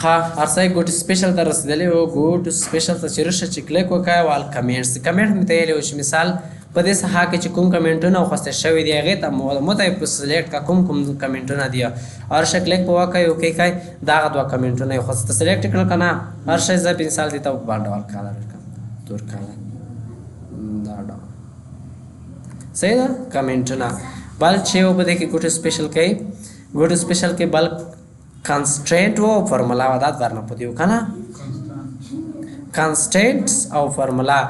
ښه هر ګو ټو سپیشل ته رسېدلی و. ګو ټو سپیشل ته چې رشه چې کلیک وکړئ وال کمنټس، کمنټ مې ته ویلی و چې مثال په دې ساحه کې چې کوم کمنټونه خوسته شوي دي هغې ته مو ته په سلیکټ کا کوم کوم کمنټونه دي. هر شي کلیک په وکړئ اوکې کړئ، دغه دوه کمنټونه یې خوسته سلیکټ کړل که نه. هر شی زه مثال دې ته بل ډول کالر ورکړم، تور کالر دا ډول صحیح ده کمنټونه. بل چې و په دې کې ګو ټو سپیشل کې، ګو ټو سپیشل کې بل کانسټرینټ و فرمولا و، دا ورنه پدې وکنه کانسټنټس او فرمولا.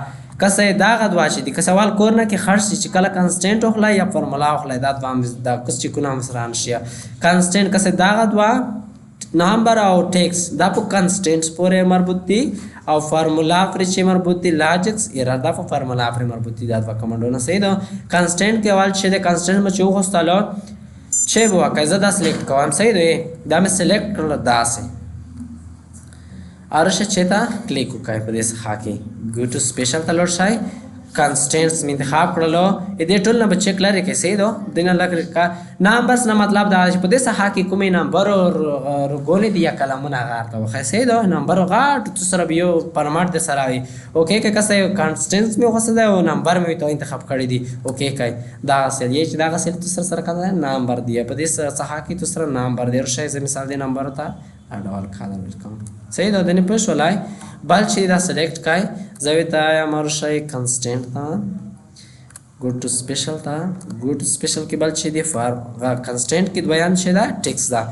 کسه دا غدوا چې دي که سوال کور نه کې خرڅ چې کله کانسټنټ وخلا یا فرمولا وخلا، دا دوه دا کس چې کو نام سره نشي. کانسټنټ کسه دا غدوا نمبر او ټیکس دا په کانسټنټس پورې مربوط دي او فرمولا پر چې مربوط دي، لاجکس ایرر دا په فرمولا پر مربوط دي. دا دوه کمانډونه صحیح ده. کانسټنټ کې اول چې د کانسټنټ مچ وخستلو چې وکړه زه دا سلیکټ کوم صحیح دی، دا مې سلیکټ کړل داسې ارشه چې تا کلیک وکړئ په دې څخه کې ګو ټو سپیشل ته لوړ شئ، کانسټنټس مې انتخاب کړلو. دې ټول نه به چک لري کې صحیح ده. دینه لګ کا نمبرز نه مطلب دا چې په دې څخه کې کومې نمبر رګونې دي یا کلمونه هغه ورته وښایي صحیح ده. نمبر غاټ څه سره به یو فرماټ د سره وي اوکې که کسه یو کانسټنټس مې وخوسته ده او نمبر مې ته انتخاب کړی دي اوکې کوي دا سل یې چې دا سل تو سره سره کنه نمبر دی په دې څخه کې تو سره نمبر دی. ورشه زه مثال دې نمبر ته ډول کالر ورکوم صحیح ده. دنه پوه شولای. بل چې دا سلیکټ کای زه ته یم ورشئ کانسټنټ ته ګو ټو سپیشل ته، ګو ټو سپیشل کې بل چې دی فار کانسټنټ کې دویم چې دا ټیکس ده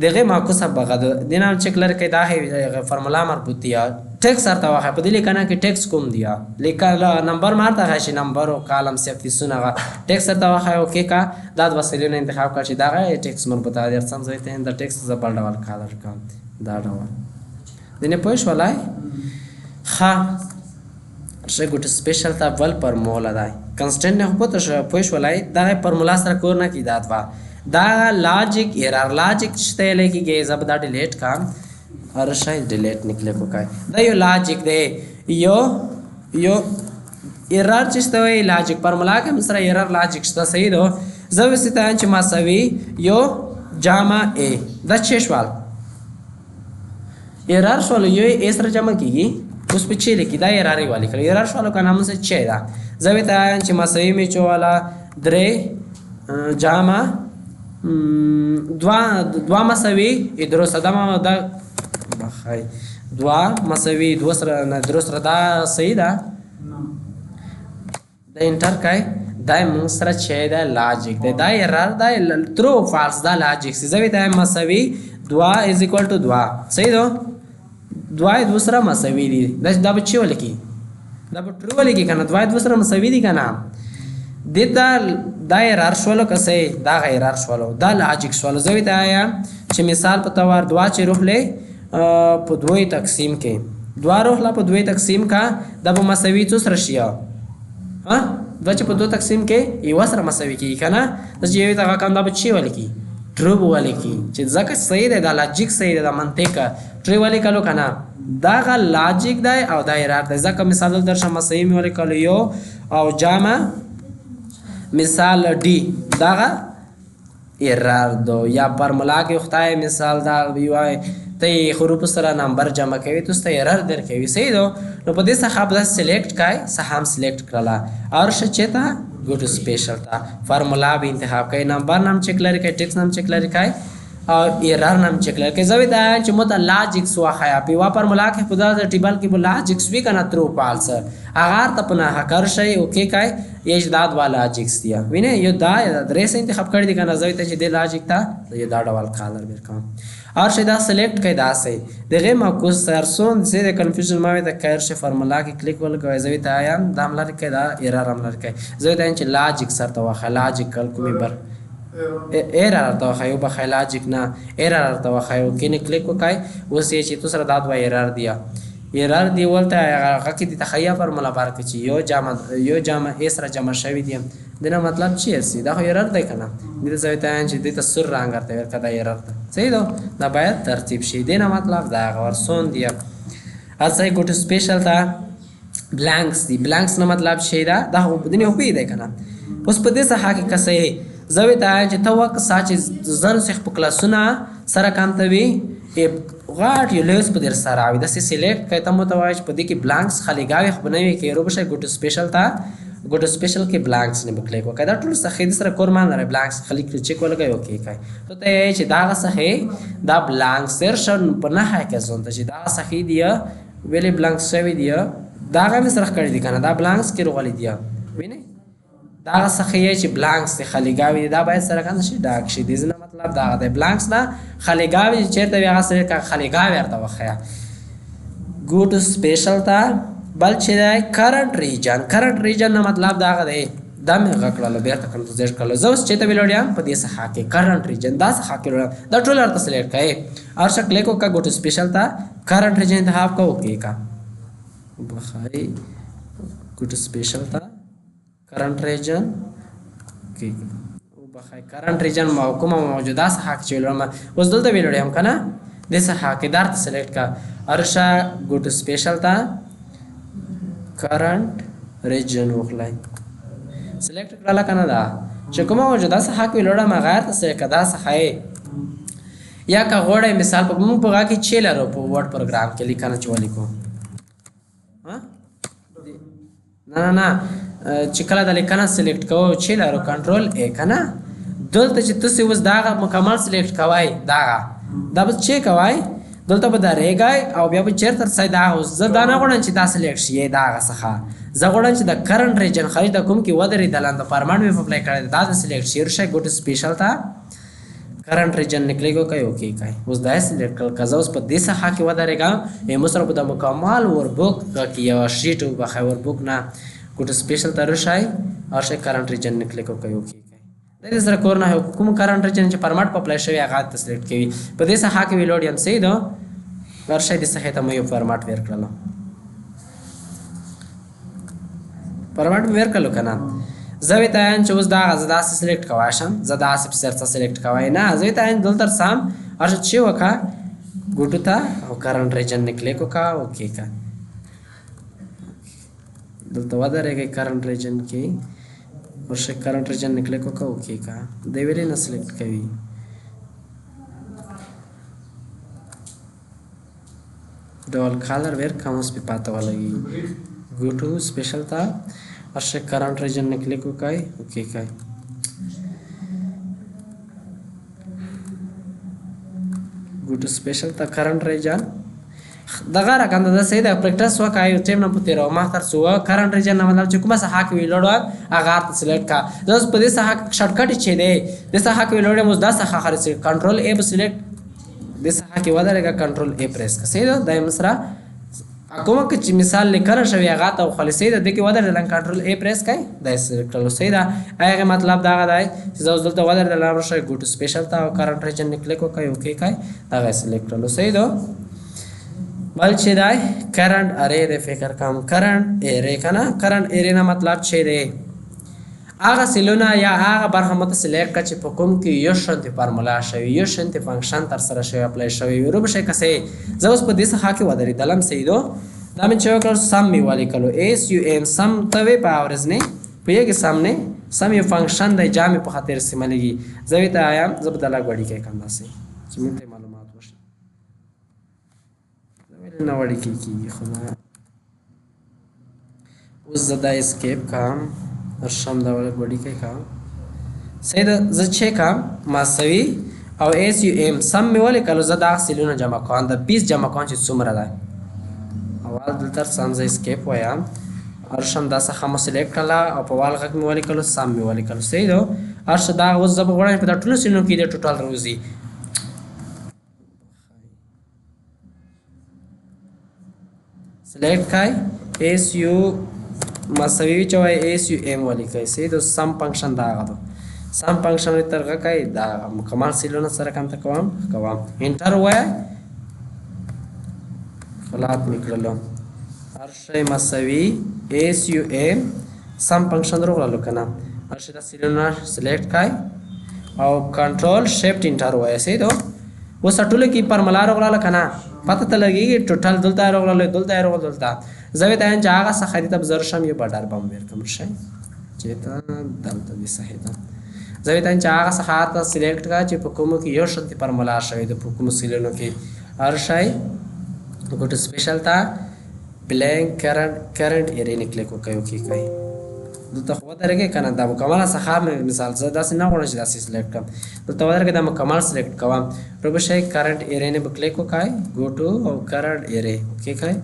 دغه معکوسه بغه ده دینه چک لري کې دا فرمولا مربوط دی. ټیکس ورته وښایه په دې لیکنه کې ټیکس کوم دی لیکل نمبر مارته ښایي چې نمبر او کالم سیفیسونه هغه ټیکس ورته وښایه اوکې کا دا دوه سلونه انتخاب کړه چې دغه ټیکس مربوطه دی. څنګه زه ته د ټیکس زه بل ډول کالر کوم دا ډول دینه پوه شولای. ښه شه ګو ټو سپیشل ته بل فرمولا دی کانسټنټ نه خو پوه پوه شولای. دغه فرمولا سره کور نه کی دا دوه دا لاجیک ایرر لاجیک شته لیکيږي. زه به دا ډیلیټ کړم هر شی ډیلیټ نکلی کوکای. دا یو لاجیک دی یو یو ایرر چې شته وي لاجیک فرمولا کې سره ایرر لاجیک شته صحیح ده. زه وسې ته چې مساوي یو جامع ای دا چې شوال ایرر شول یو ای سره جمع کیږي اوس په چې لیکي دا ایرر یې ولیکل ایرر شول که نه موږ چې ده. زه ورته وایم چې مساوي مې چې والا درې جامع دوا دوا مساوي درو سره دا دا بخای دوا مساوي دوه سره نه درو سره دا صحیح ده. دا انټر کای دا موږ سره چې دا لاجیک دی دا ایرر دا ترو فالس دا لاجیک زه ورته وایم مساوي دوا از ایکوال ټو دوا صحیح ده. دوا دوه سره مساوي دي دا دا به چې ولیکي دا به ټرو ولیکي که نه دوا دوه سره مساوي دي که نه. دې ته دا ایرر شولو که صحیح دا ایرر شولو دا لاجیک شولو. زه ورته وایم چې مثال په تور دوا چې روحلې په دوی تقسیم کې دوا روحله په دوی تقسیم کا دا به مساوي څو سره شي ها دوا چې په دوه تقسیم کې یوه سره مساوي کېږي که نه. چې یوې ته هغه کم دا به چې ولیکي ټرو به ولیکي چې ځکه صحیح دی دا لاجیک صحیح دی دا منطق ټرو ولیکلو که نه دغه لاجیک دی او دا ایرر دی. ځکه مثال دلته درشه مساوي مې ولیکلو یو او جامع مثال ډي دغه ایرر دو یا فرمولا کې خدای مثال دا وای ته حروف سره نمبر جمع کوي ته ست ایرر درکوي صحیح ده. نو په دې څخه به سلیکټ کای سهم سلیکټ کړله اور شه چې ته ګو ټو سپیشل ته فرمولا به انتخاب کوي نمبر نام چک لري کوي ټیکس نام چک لري کوي او ایرر نام چک لري کوي. زه دا چې مو ته لاجیکس وخایا په وا فرمولا کې په دا ټیبل کې به لاجیکس وی کنه ترو فالس هغه ته په نه کر شي اوکې کای یې دا دوا لاجیکس دی وینې یو دا درې سه انتخاب کړی دی کنه. زه ته چې د لاجیک ته یو دا ډول کالر ورکوم هر شي دا سلیکټ کړئ داسې دغه معکوس سرسون زه د کنفیوژن ما د کیر شي فارمولا کې کلیک ولګوي زه ته آیم دا ملر کې دا ایرر هم لر کې زه ته چې لاجیک سره ته وخه لاجیکل کومې بر ایرر ته وخه یو بخای لاجیک نه ایرر ته وخه یو کینه کلیک وکای اوس یې چې تو سره دا دوه ایرر دی ایرر دی ولته هغه کې د تخیا فارمولا بار کې چې یو جامع ای سره جمع شوی دی دنه مطلب چی سی دا خو ایرر دی کنه دې ځای ته چې دې ته سر رنګ ورته ورکړه دا ایرر ده صحیح ده. دا باید ترتیب شي دینه مطلب دا ورسون دی. هرڅه ګو ټو سپیشل ته بلانکس دی بلانکس نه مطلب شي دا دا خو دنه خو دی کنه. اوس په دې څخه کې کسه زوی ته چې ته وک سا چې زن سخ په کلاسونه سره کام ته وی غاټ یو لیس په در سره راوي داسې سلیکټ کړئ، ته مو ته وایي چې په دې کې بلانکس خالیګاوې خو به نه وي کې رو به شئ. ګو ټو سپیشل ته، ګو ټو سپیشل کې بلانکس نه به کلیک وکړئ. دا ټول صفحې د سره کور مان لري، بلانکس خلیک چک ولګئ، اوکې کړئ. ته ته یې چې دغه صفحې دا بلانکس سر شن په نه کې زون ته چې دا صفحې دی ویلې بلانکس شوی دی، دا غو سره کړی دی کنه، دا بلانکس کې روغلي دی ویني. دا صفحې چې بلانکس ته خالیګاوي دا باید سره کنه شي ډاک شي. دې نه مطلب دا دی بلانکس نه خالیګاوي چیرته وي هغه سره خالیګاوي ورته وخیا. ګو ټو سپیشل ته بل چې دی کرنٹ ریجن. کرنٹ ریجن نه مطلب دا دی، دا مې غږ کړلو بیرته کنټرول زیډ کړلو. زه اوس چېرته ولاړ یم په دې صفحه کې کرنٹ ریجن، دا صفحه کې ولاړ، دا ټول ورته سلیکټ کړئ. هر څه کلیک وکړه، ګو ټو سپیشل ته کرنٹ ریجن انتخاب کا، اوکې کا بخای. ګو ټو سپیشل ته کرنٹ ریجن اوکې وبخای. کرنٹ ریجن کومه موجوده صفحه کې چې ولاړم اوس دلته ولاړ یم که نه، دې صفحه کې دا ورته سلیکټ کا. ارشه ګو ټو سپیشل ته کرنٹ ریجن وخلای، سلیکټ کړله که نه. دا چې کومه موجوده صفحه کې ولاړم هغه ورته سلیکټ کړه، دا صفحه یې. یا که غواړئ مثال په موږ په هغه کې چې لرو په ورډ پروګرام کې لیکنه چې ولیکو، نه نه نه، چې کله د لیکنه سلیکټ کوو چې لرو کنټرول ای که نه، دلته چې تاسې اوس دغه مکمل سلیکټ کوئ، دغه دا به چې کوئ دلته به درېږئ او بیا به چېرته رسئ. دا اوس زه دا نه غواړم چې دا سلیکټ شي، دغه څخه زه غواړم چې د کرنټ ریجن خارج د کوم کې ودرېدلم، د فارمټ مې اپلای کړی دی، دا د سلیکټ شي. ورشئ ګو ټو سپیشل ته کرنټ ریجن نکلیک وکړئ، اوکې کړئ. اوس دا یې سلیکټ کړل. که زه اوس په دې صفحه کې ودرېږم، مو سره به د مکمل وربوک کې یوه شیټ وبخښئ، وربوک نه ګو ټو سپیشل ته راشئ او شئ کرنټ ریجن نکلیک وکړئ، اوکې کړئ. د دې سره کور نه کوم کرنټ ریجن چې فارمټ په اپلای شوی هغه ته سلیکټ کوي. په دې صفحه کې ویلوډ یم، صحیح ده. ورشئ دې صفحې ته مو یو فارمټ ورکړلو، فارمټ مې ورکړلو که نه. زه ورته وایم چې اوس دا زه داسې سلیکټ کوای شم، زه داسې په سر څه سلیکټ کوی نه، زه ورته وایم دلته سم هر څه چې وکړه ګوټو ته او کرنټ ریجن نه کلیک وکړه، اوکې کړه. دلته ودرېږئ کرنټ ریجن کې، ورشه کرنټ ریجن نه کلیک وکړه، اوکې کړه. دی ولې نه سلیکټ کوي؟ ډول کالر ورکړم اوس پې پاته ولګي. ګو ټو سپیشل ته ورشه کرنټ ریجن نه کلیک وکړئ، اوکې کړئ. ګو ټو سپیشل ته کرنټ ریجن دغه رقم ده، صحیح ده. پریکټس وکړئ، یو ټایم نه په تېروه ما تر څو کرنټ ریجن نه مطلب چې کومه صفحه کې ویلوړ هغه ورته سلیکټ کړه. زه اوس په دې صفحه کې شارټکټ چې دی دې صفحه کې ویلوړ یم، اوس دا صفحه خالص کنټرول ای به سلیکټ دې صفحه کې ودرېږه، کنټرول ای پریس کړه، صحیح ده. دا یې سره کومه کې چې مثال لیکنه شوې هغه ته خالص، صحیح ده. دې کې ودرېدلم کنټرول ای پریس کړئ، دا یې سلیکټ کړلو، صحیح ده. هغه مطلب دغه دی چې زه اوس دلته ودرېدلم، راشئ ګو ټو سپیشل ته او کرنټ ریجن نه کلیک وکړئ، اوکې کړئ، دغه یې سلیکټ کړلو، صحیح ده. بل چې دی کرنټ ارې دی، فکر کوم کرنټ ارې که نه. کرنټ ارې نه مطلب چې دی هغه سیلونه یا هغه برخه مو ته سلیکټ کړه چې په کوم کې یو شانتې فارمولا شوي، یو شانتې فنکشن ترسره شوی، اپلای شوی وي. ورو به شئ که صحیح. زه اوس په دې صفحه کې ودرېدلم، صحیح ده. دا مې چې وکړل سم مې ولیکلو، ایس یو ایم سم ته وې په اورز نه پوهېږې، سم نه سم یو فنکشن دی، جامې په خاطر استعمالېږي. زه ورته وایم زه به دا لږ وړوکی کړم داسې چې موږ ته یې معلومات وشي. زه نه وړوکی کېږي خدایه. اوس زه دا اسکیپ کوم، رشم دا لږ وړوکی کوم، صحیح ده. زه چې کوم مساوي او ایس یو ایم سم مې ولیکلو، زه دا سیلونه جمع کوم، د 20 جمع کوم چې څومره دی. اول دلته سم زه اسکیپ وایم، ارشم دا څخه مو سلیکټ کړله او په وال غږ مې ولیکلو، سم مې ولیکلو، صحیح ده. ارشه دا اوس زه به غواړم په دا ټولو سیلونو کې د ټوټال راوځي. سلیکټ کړئ، ایس یو مساوي چې وایي ایس یو ایم ولیکئ، صحیح ده. سم فنکشن دا هغه ده، سم فنکشن یې تر غږ کړئ، دا مکمل سیلونه سره کم ته کوم کوم. انټر ووایئ، خلاص مې کړلو. هر شی مساوي ایس یو ایم سم فنکشن راغللو که نه. هر شی دا سیلونه سلیکټ کړئ او کنټرول شیفټ انټر ووایئ، صحیح ده. اوس ټولو کې فارمولا راغله که نه، پته ته لګېږي ټوټل دلته راغللو، دلته راغلو، دلته. زه ورته وایم چې هغه څخه دې ته به زه راشم یو بډر به هم ورکړم، شی چې ته دلته دې صحیح ده. زه ویته چې هغه څخه ته سلیکټ کا چې په کومو کې یو شان فارمولا شوی د په کومو سیلونو کې هر شی ګو ټو سپیشل ته بلانک کرنٹ ایرې نه کلیک وکړئ. اوکی کوي دلته خو ودرېږئ که نه، دا مکمله څخه مثال زه داسې نه غواړم چې داسې سلیکټ کړم، دلته ودرېږئ دا مکمل سلیکټ کوم، رو به شئ کرنٹ ایرې نه به کلیک وکړئ، ګو ټو او کرنٹ ایرې اوکی کوئ،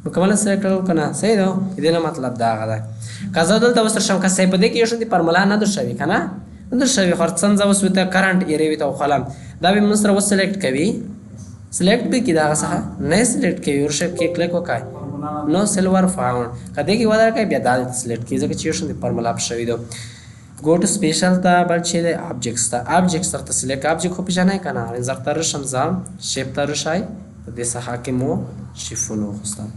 مکمله سلیکټ کړو که نه؟ صحیح ده. دې نه مطلب دا هغه دی که زه دلته اوس شم که صحیح په دې کې یو شان دي فارمولا نه ده شوې که نه، نه ده شوې، خو څنګه زه اوس ورته کرنٹ ایرې ورته وخلم، دا به موږ سره اوس سلیکټ کوي، سلیکټ به کړي، د هغه څخه نه سلیکټ کوي، ورشه کې کلیک وکړئ نو سلور فاوند که دې کې ودرکړئ بیا دا سلیکټ کړي ځکه چې یو شان د فارمولا په شوې ده. ګو ټو سپیشل ته بل چې دی ابجیکټس ته، ابجیکټس درته سلیکټ، ابجیکټ خو پېژنئ که نه؟ انځر ته راشم زه، شیپ ته راشئ، په دې ساحه کې مو شیفونه وغوښتل.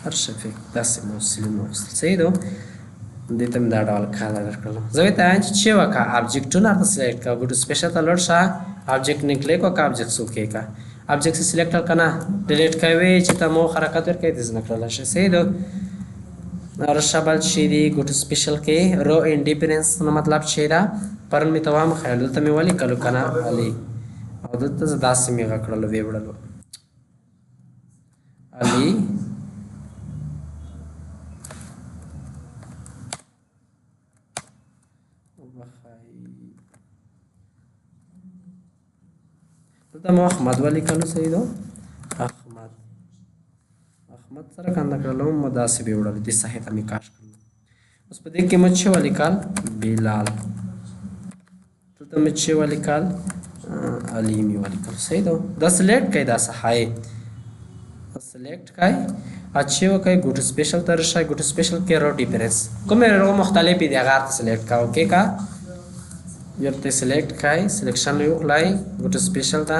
هر شفیق داسې مو سیلونه وغوښتل. صحیح ده. دې ته مې دا ډول کالر ورکړلو. زه ورته وایم چې چې وکړه ابجیکټونه راته سلیکټ کړه، ګو ټو سپیشل ته لاړ شه، ابجیکټ نه کلیک وکړه، ابجیکټ اوکې کړه، ابجیکټ سلیکټ کړه که نه ډیلیټ کوي چې ته مو حرکت ورکوي داسې نه کړلی شي. صحیح ده. رشه بل چې دي ګو ټو سپیشل کې رو انډیپرنس نه مطلب چې ده، پرون مې ته وام خیال دلته مې ولیکلو که نه علي، او دلته زه داسې مې غږ کړلو ویې وړلو علي دلته مو احمد ولیکلو. صحیح ده. احمد احمد سره کنده کړلو مو داسې به وړلو، دې ساحې ته مې کاش کړلو. اوس په دې کې مو چې ولیکل بلال، دلته مې چې ولیکل علي مې ولیکل. صحیح ده. دا سلیکټ کړئ، دا ساحه سلیکټ کړئ، چې وکړئ ګو ټو سپیشل ته راشئ، ګو ټو سپیشل کې رو ډیفرنس کومې رو مختلفې دي هغه ته سلیکټ کړه. اوکې کا یورته سلیکټ کړئ، سلیکشن یې وکړئ، ګو ټو سپیشل ته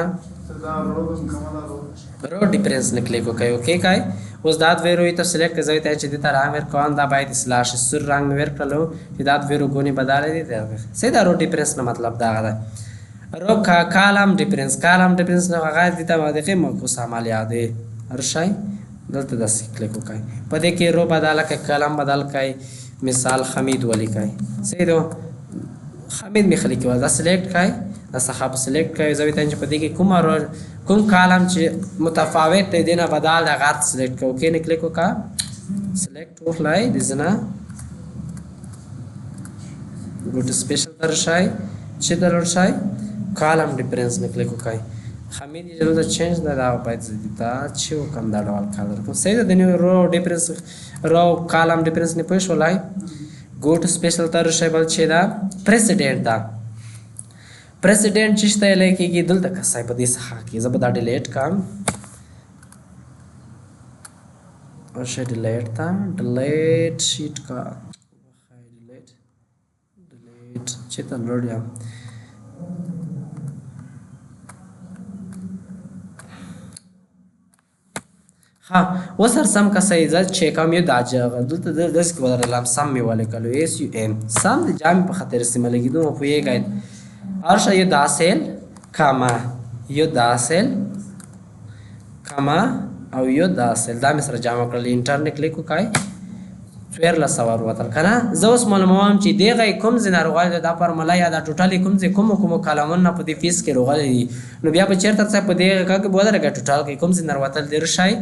رو ډیفرنس نه کلیک وکړئ. اوکې کړئ. اوس دا دوې روی ته سلیکټ کړئ، زه ورته چې دې ته رنګ ورکوم، دا باید اصلاح شي، سور رنګ مې ورکړلو چې دا دوې روګونې بدلې دي. صحیح ده. رو ډیفرنس نه مطلب دا دی. رو کالم ډیفرنس، کالم ډیفرنس نه هغه دې ته دقیق معکوس عملیات دی. هر شی دلته داسې کلیک وکړئ، په دې کې رو بدله کړئ، کالم بدل کړئ، مثال حمید ولیکئ. صحیح ده. حمید مې خلیکي وه، دا سلیکټ کړئ، دا څخه په سلیکټ کړئ، زه ورته وایم چې په دې کې کوم رو کوم کالم چې متفاوت دی دې نه بدل دی هغه سلیکټ کړئ. اوکې نه کلیک وکړه، سلیکټ وکړئ، دې ځنه ګو ټو سپیشل ته راشئ، چې ته لاړ شئ کالم ډیفرنس نه کلیک وکړئ. حمید یې دلته چینج ده، دا باید زه دې ته چې وکړم دا ډول کالر کوم. صحیح ده. د نوې رو ډیفرنس رو کالم ډیفرنس نه پوه شولای. ګو ټو سپیشل ته راشئ، بل چې ده پریسیډنټ ده. پریسیډنټ چې شته لیکيږي دلته که صاحب په دې ساحه کې زه به دا ډیلیټ کړم، ورشه ډیلیټ ته ډیلیټ شیټ کا ډیلیټ ډیلیټ چې ته لوړ یم. ها اوس هر سم که صحیح زه چې کوم یو دا دلته داسې کې ودرېدلم، سم مې ولیکلو ایس یو ایم، سم د جامې په خاطر استعمالېږي، دومره پوهېږئ. هر شی یو دا سیل کاما یو دا سیل کاما او یو دا سیل، دا مې سره جمع کړل. انټر نه کلیک وکړئ، 1400 وروتل که نه. زه اوس معلوموم چې دغه یې کوم ځای نه راغلی دی، دا فارموله یا دا ټوټل یې کوم ځای کومو کومو کالمونو په دې فیس کې راغلی دي. نو بیا به چېرته څه په دې غږ کې به ودرېږه، ټوټل کې کوم ځای نه راوتل دی. راشئ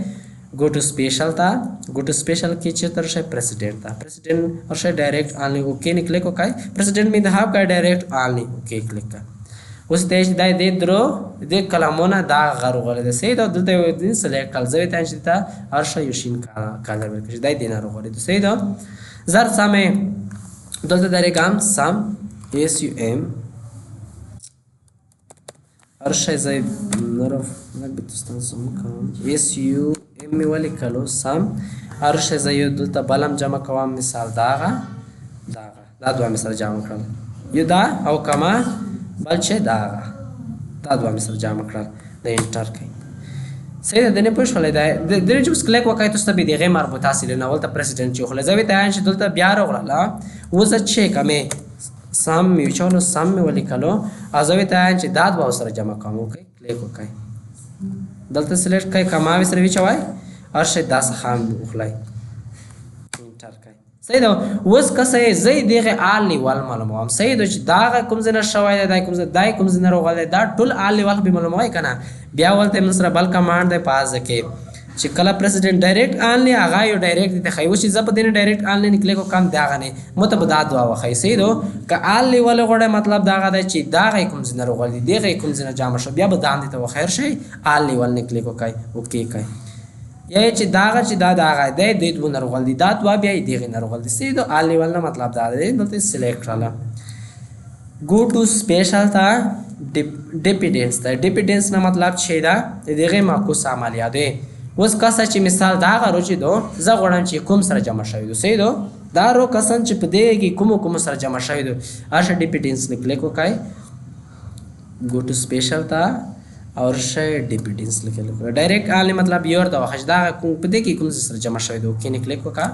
ګو ټو سپیشل ته، ګو ټو سپیشل کې چېرته راشئ پریسیډنټ ته، پریسیډنټ ورشئ ډایرکټ انلی اوکې نه کلیک وکړئ. پریسیډنټ مې انتخاب کړئ، ډایرکټ انلی اوکې کلیک کړئ. اوس ته چې دا دې درو دې کلمونه دا غر غوړی دی. صحیح ده. دلته یو دې سلیکټ کړل، زه ورته وایم چې ته هر شی یو شین کالر ورکړي چې دا دې نه راغلی دی. صحیح ده. زر سمې دلته درېږم، سم ایس یو ایم هر شی زه نرف لږ به تاسو زوم کوم، ایس یو ایم مې ولیکلو سم. هر شی زه یو دلته بل هم جمع کوم، مثال داغه داغه دا دوه مې سره جمع کړل، یو دا او کما بل چې داغه دا دوه مې سره جمع کړل، د انټر کوي. صحیح ده. د نه پوه شولې ده، د دې چې اوس کلیک وکړئ تاسو ته به د هغې مربوطه سیلونه ولته پریسیډنټ چې وخوړلی. زه ورته وایم چې دلته بیا راغله، اوس زه چې کومې سم مې وچولو، سم مې ولیکلو، او زه ورته وایم چې دا دوه سره جمع کوم. اوکې کلیک وکړئ، دلته سلیکټ کړئ، کما مې سره وچوئ هر شی دا څخه هم وخلای enter کوي. صحیح ده. اوس که څه زه یې دغې all level معلوموم. صحیح ده چې دغه کوم ځای نه شوی دی، دا کوم ځای دا کوم ځای نه راغلی دی، دا ټول all level به معلوموي که نه. بیا ورته موږ سره بل command دی په هغه کې چې کله precedence direct only هغه یو direct دی ښایي. اوس چې زه په دې نه direct only نه کلیک وکړم دغه نه مو ته به دا دعا وښایي. صحیح ده. که all level غواړی مطلب دغه دی چې دغه کوم ځای نه راغلی دی، دغه کوم ځای نه جمع شو، بیا به دا هم دې ته وښیر شي all level نه کلیک وکړئ okay کوي. یا چې داغه چې دا داغه دی دې دوه نه راغلی دی، دا دوه بیا یې دغې نه راغلی دی. صحیح ده. all level نه مطلب دا دی دلته select کړله. go to special ته dependence ته. dependence نه مطلب چې ده دغې معکوس عملیه دی. اوس کسه چې مثال دغه رو چې دو زه غواړم چې کوم سره جمع شوی دو. صحیح ده. دا row کسان چې په دې کې کوم کوم سره جمع شوی دو هر dependence نه کلیک وکړئ go to special ته اور شی dependence لیکل وکړئ. direct only مطلب یو ورته وښیه چې دغه کوم په دې کې کوم سره جمع شوی دو. okay نه کلیک وکړه.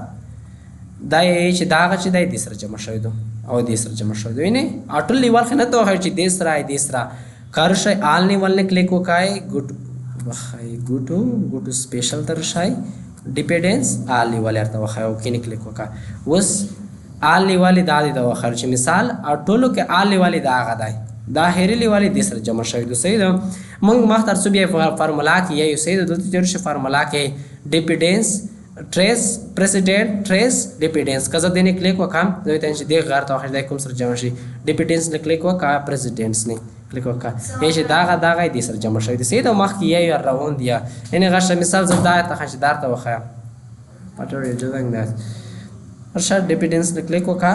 دا یې چې دغه چې دی دې سره جمع شوی دو او دې سره جمع شوی دو. یعنې ټول level خو نه ته وښیه چې دې سره دې سره کار شی all level نه کلیک وکړئ ګو وښایي go to special ته راشئ dependence all level ورته وښایي okay نه کلیک وکړه. اوس all level دا دی ته وښیه چې مثال او ټولو کې all level دا هغه دی دا هرې level دې سره جمع شوی دی. صحیح ده. موږ مخ تر څو بیا فارمولا کې یو. صحیح ده. دلته تېر شي فارمولا کې dependence trace precedence trace dependence که زه دې نه کلیک وکړم زه ته چې دې غر ته وښیه دی کوم سره جمع شي. dependence نه کلیک وکړه precedence نه کلیک وکړه یې چې دغه دغه دې سره جمع شوی دی. صحیح ده. مخکې یې یو روان دی یعنې غشه مثال زه دا ته چې درته وښایم. What are you doing that? ورشه dependence نه کلیک وکړه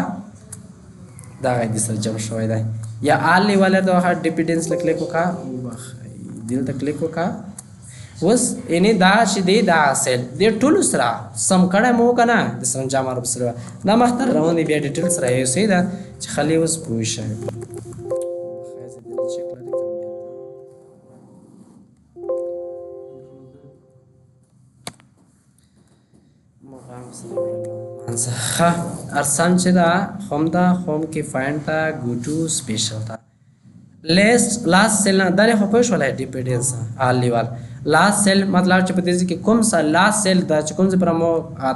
دغه دې سره جمع شوی دی. یا all level ته وښیه dependence نه کلیک وکړه دلته کلیک وکړه. اوس یعنې دا چې دی دا cell دې ټولو سره سم کړی مو که نه د سره جمع سره دا مخته روان دی بیا detail سره یو. صحیح ده چې خلې اوس پوه شئ. ښه ارسم چې ده home ده home کې find ته go to special ته list last cell نه دا خو پوه شولای dependence all level last cell مطلب چې په دې کې کوم څه last cell دا چې کوم ځای پر مو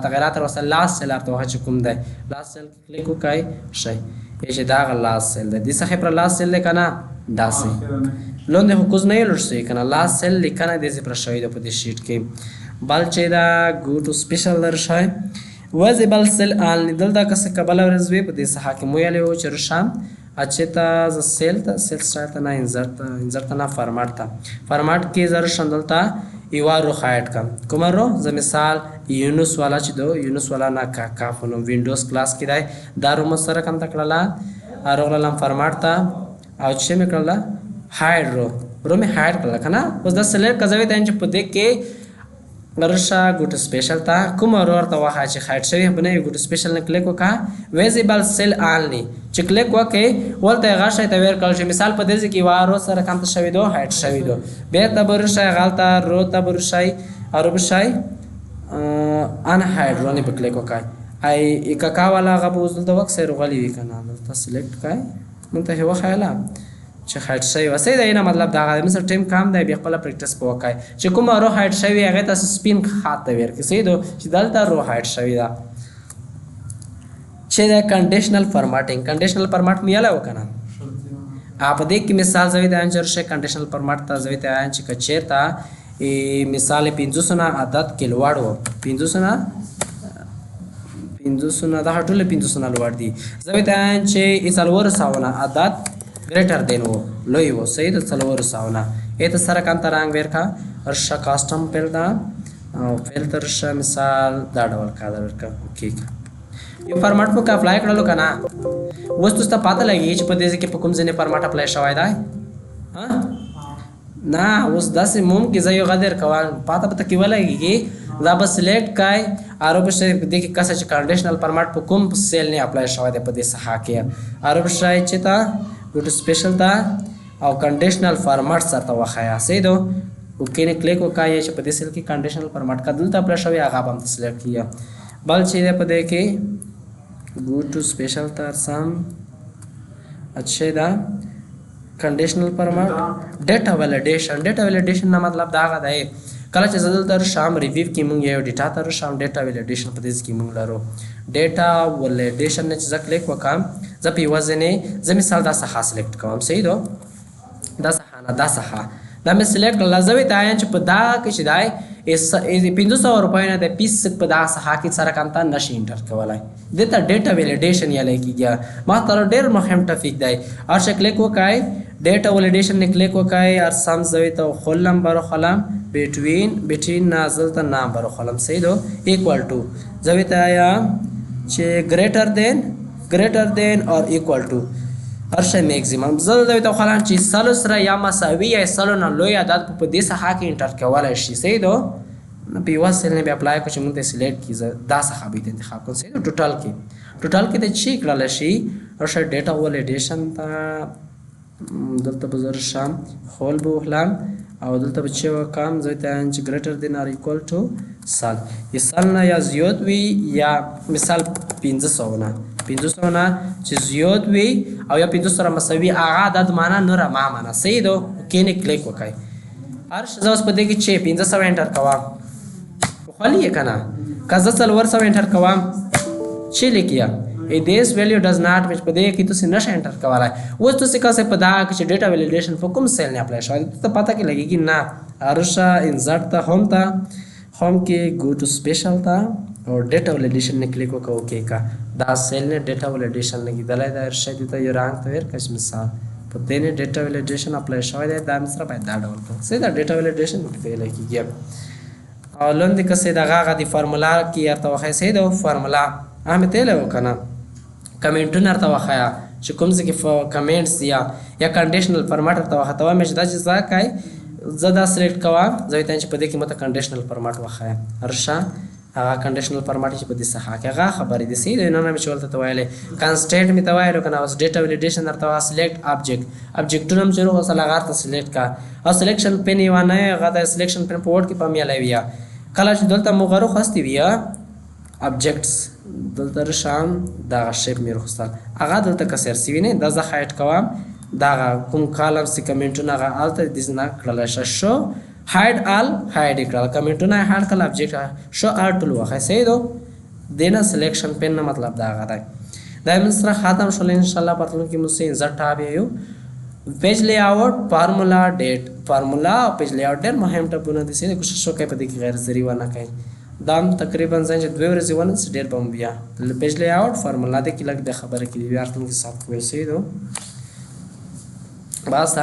تغیرات راوستل last cell ورته وښیه چې کوم دی last cell کې کلیک وکړئ شئ یې چې دغه last cell دی دې څخه پر last cell دی که نه داسې لوندې خو کوز نه یې لوټ شوی که نه last cell لیکنه دې ځای پر شوې ده په دې sheet کې. بل چې دا go to special درشئ visible cell only دلته که څه که بله ورځ وي په دې ساحه کې مو ویلی وو چې رشم چې ته زه cell ته cell style ته نه insert ته insert ته نه فرماټ ته فرماټ کې زه رشم دلته یوه row hide کړم. کومه row؟ زه مثال یونس والا چې دو یونس والا نه کاکا په نوم Windows class کې دی دا row مو سره کوم ته کړله راغلم فرماټ ته او چې مې کړله hide row row مې hide کړله که نه. اوس دا select که زه وی چې په دې کې رشه go to special ته کومه row ورته وښیه چې hide شوې به نه وي. go to special نه کلیک وکړه visible cell only چې کلیک وکړې ورته هغه شی ته ور کړل چې مثال په دې ځای کې یوه row سره کوم ته شوې دو hide شوې دو بېرته به رشئ هغلته row ته به رشئ او row به شئ unhide row نه به کلیک وکړئ. ای کاکا والا هغه به اوس دلته وکسئ روغلی وي که نه دلته select کړئ مونږ ته یې وښیله چې hide شوی وه. صحیح ده. اینه مطلب دغه دی مثلا time کم دی بیا خپله practice به وکړئ چې کومه row hide شوې هغې تاسو سپین خط ته ورکړئ. صحیح ده چې دلته row hide شوې ده. چې د conditional formatting conditional format مې یله وکړه په دې کې مثال زوی د انجر شي conditional format ته زوی ته چې که چېرته مثال 500 نه عدد کې لوړ و 500 نه دا ټول 500 نه لوړ دي زوی ته چې 400 نه عدد greater than و لوی و. صحیح ده. 400 نه ته سره کم ته رنګ ورکړه ورشه custom fill ده او fill ته رشه مثال دا ډول کادر ورکړه okay یو format مو که apply کړلو که نه اوس تاسو ته پته لګي چې په دې ځای کې په کوم ځای format apply شوی دی. ها نه اوس داسې ممکن زه یو غدر کوم پاته به تکي ولګي دا به select کای ارو به شي په دې کې کسه چې conditional format په کوم cell نه apply شوی دی په دې ساحه کې ارو به شي چې تا go to special ته او conditional format سره ته وښیه. صحیح ده. okay نه کلیک وکړئ چې په دې cell کې conditional format که دلته apply شوی هغه به هم select کړي. بل چې دی په دې کې go to special ته سم اچھا ده conditional format data validation. data validation نه مطلب دا دی کله چې زه دلته راشم review کې مونږ یو data ته راشم، data validation په دې کې مونږ لرو. data validation نه چې زه کلیک وکړم، زه په یوه ځینې زه مثال دا څخه select کوم، صحیح ده؟ دا څخه نه، دا څخه دا مې select کړل. زه ویته وایم چې په دا کې چې دی 500 روپۍ نه د پیس په دا څخه کې څه رقم ته نشي enter کولی. دې ته data validation یلی کېږي. ما ته ډېر مهم topic دی. هر څه کلیک وکړئ، data validation نه کلیک وکړئ، هر سم زه ویته خپل نمبر وخلم، between نه دلته نمبر وخلم، صحیح ده؟ equal to زه ویته وایم چې greater than or equal to هر شی ماکسیمم. زه دلته وخلم چې سلو سره یا مساوي یا سلو نه لوی عدد په دې څخه کې enter کولی شي، صحیح ده؟ په یوه cell نه بیا apply کړو چې موږ ته select کړي، زه دا څخه به انتخاب کړم، صحیح ده؟ Total کې ته چې کړلی شي، هر شی data validation ته دلته به زه راشم، خول به وخلم او دلته به چې وکړم، زه ورته وایم چې greater than or equal to سل، یا سل نه یا زیات وي یا مثال 500 نه، 500 نه چې زیات وي او یا 500 سره مساوي هغه عدد معنا نوره ما معنا، صحیح ده؟ okay نه کلیک وکړئ. هر شی زه اوس په دې کې چې 500 enter کوم، خولي یې که نه، که زه 400 enter کوم چې لیکي this value does not match، په دې کې تاسو نشه enter کولای. اوس تاسو کسه په دا کې چې data validation په کوم cell نه apply شوی ته پته کې لګیږي نه. ارشه insert ته، home ته، home کې go to special ته او data validation نه کلیک وکړه، okay کا دا cell نه data validation لګیدلی دی. ارشه دې ته یو رنګ ته ورکړه، مثال په دې نه data validation apply شوی دی، دا مې سره باید دا ډول کړم، صحیح ده؟ data validation په لګیږي. او لاندې کسې دغه هغه د formula کې ورته وښیه، صحیح ده؟ formula هغه مې تیلی و که نه، comment ونه ورته وښیه چې کوم ځای کې comments یا conditional format ورته وښیه. ته وایې چې دا چې زه کوي زه دا select کوم، زه ورته وایم چې په دې کې ماته conditional format وښیه. رشه هغه conditional format چې په دې څخه کې هغه خبرې دي، صحیح ده؟ نن مې چې ورته ته ویلې constant مې ته ویلو که نه. اوس data validation درته وایه، select object، object ونه هم چې روغوستل هغه ورته select کړه. او selection pane یې ونه هغه د selection pane په Word کې په میلی وي. کله چې دلته مو غرو خوستې وي objects، دلته رشم دغه shape مې روغوستل، هغه دلته که سر سوي نه، دا زه hide کوم، دغه کوم columns چې comment ونه هغه هلته دې نه کړلی شه. show hide all hide یې کړل، comment ونه یې hide کړل، object show all ټول وښیه، صحیح ده؟ دې نه selection pane نه مطلب دا هغه دی. دا موږ سره ختم شول. انشاءالله په راتلونکي موږ سره insert tab یو page layout، formula، date formula او page layout ډېر مهم tab ونه دي، صحیح ده؟ کوشش وکړئ په دې کې غیر ضروري ونه کړئ. دا هم تقریبا ځان چې 2 ورځې ونه څه ډېر به مو بیا page layout formula دې کې لږ بیا خبره کړي، بیا راتلونکي ساعت کې ویل، صحیح ده؟ بس.